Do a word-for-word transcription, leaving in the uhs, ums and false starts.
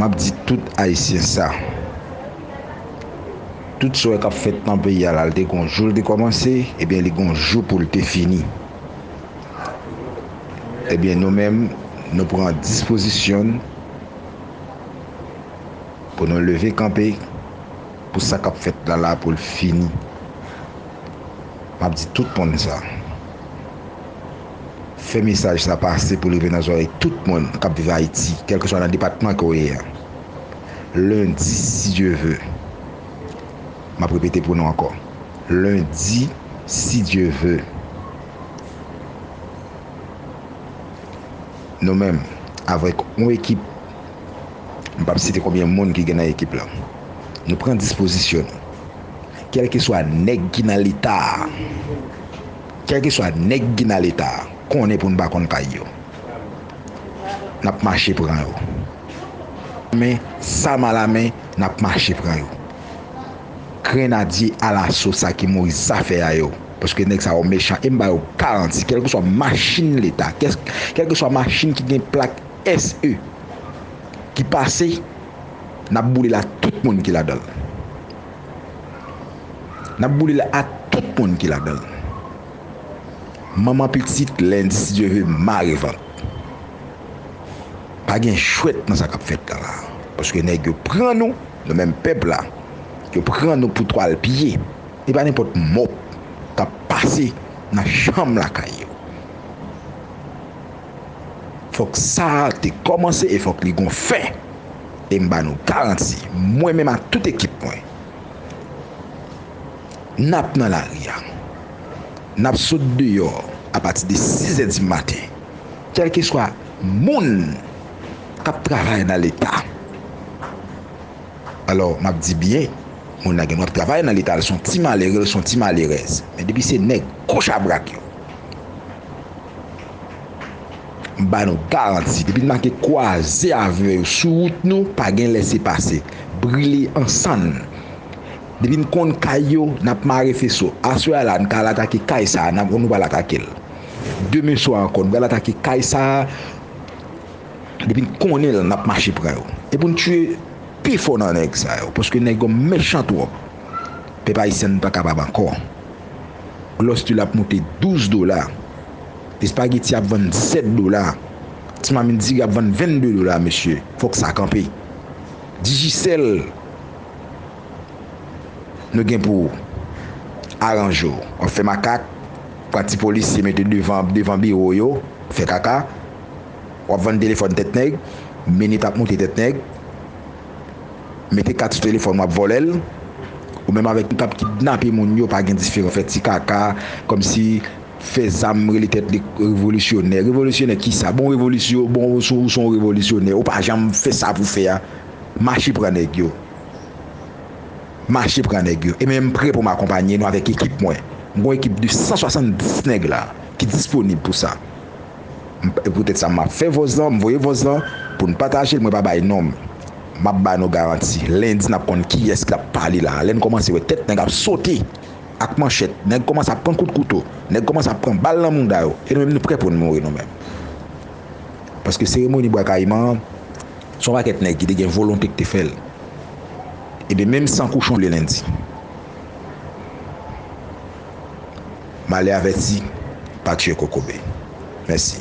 M ap di tout Ayisyen sa. Tout sa w wè k ap fèt nan peyi a la, l te gon jou l te kòmanse, ebyen, li gon jou pou l te fini. Ebyen, nou menm, nou pran dispozisyon n pou nou leve kanpe pou sa k ap fèt la, la pou l fini. M ap di tout moun sa. Fè mesaj sa pase pou l rive nan zòrèy tout moun k ap viv Ayiti, kèlkeswa nan depatman ke w ye a. Lendi, si Dye ve. M ap repete pou nou ankò. Lendi, si Dye ve. Nou menm, avèk yon ekip, m p ap site konbyen moun ki gen nan ekip la, nou pran dispozisyon nou. Kèlkeswa nèg ki nan Leta a, kèlkeswa nèg ki nan Leta a, konnen pou n pa konn kay yo. N ap mache pran yo. Men, zam alamen, n ap mache pran yo. Grenadye alaso sa ki mouri zafè a yo. Paske nèg sa yo mechan. E m ba yo garanti, kèlkeswa machin Leta, kèl-, kèlkeswa machin ki gen plak S E ki pase, n ap boule l a tout moun ki ladan l. N ap boule l a tout moun ki ladan l. Manman pitit, lendi, si Dye ve, mare vant. Pa gen jwèt nan sa k ap fèt la la. Paske nèg yo pran nou, nou menm pèp la, yo pran nou pou twal pye. E pa nenpòt mòp k ap pase nan chanm lakay yo. Fòk sa a te kòmanse e fòk li gon fen. E m ba nou garanti, mwen menm ak tout ekip mwen, n ap nan lari a. N ap sot deyò apati de sizè di maten. Kèlkeswa moun k ap travay nan Leta. Alò, m ap di byen, moun nan gen dwa ap travay nan Leta, l se yon ti malere, l se yon ti malerèz. Men depi se nèg goch a brak yo, m ba nou garanti, depi n make kwaze avyon yo sou wout nou, pa gen lèse pase. Brile ansann. Depi n konn kay yo, n ap mare feso. Aswè a la, n ka al atake kay sa a, n ap, nou pral atake l. Demen swa ankò, n pral atake kay sa a. Depi n konnen l, n ap mache pran yo. E pou n tiye pi fò nan nèg sa yo, paske nèg yo mechan twòp. Pèp ayisyen, n pa kapab ankò. Glòs diri ap moute douz dola. Espageti ap vann disèt dola. Ti mamit diri ap vann vennde dola, mesye. Fòk sa kanpe. Digicel, nou gen pou aranje w. W ap fè makak, pran ti polisye mete devan, devan biwo yo, fè kaka. W ap vann telefòn tèt nèg, minit ap moute tèt nèg. Mete kat sou telefòn, w ap vòlè l. Ou menm avèk moun k ap kidnape moun yo, pa gen diferans. Fè ti kaka, kòmsi fè zam rele tèt li revolisyonè. Revolisyonè kisa? Bon, revolisyon, bon, ou se, ou se yon revolisyonè. Ou pa janm fè sa pou fè a. Mache pran nèg yo. Mache pran nèg yo. E men m prè pou m akonpanye nou avèk ekip mwen. M gon ekip de san swasanndis nèg la ki disponib pou sa. M, poutèt sa, m ap fè vòz lan, m voye vòz lan pou n pataje l, mwen pa bay non m. M ap ba nou garanti. Lendi, n ap konn kiyès k ap pale la. Lè n kòmanse wè tèt nèg ap sote ak manchèt, nèg kòmanse ap pran kout kouto, nèg kòmanse ap pran bal nan mouda yo, e nou menm nou prè pou n mouri nou menm. Paske seremoni Bwa Kayiman an, se yon pakèt nèg ki te gen volonte ki te fè l. Ebyen, menm san kouchon le lendi. Malè avèti, pa tiye kokobe. Mèsi.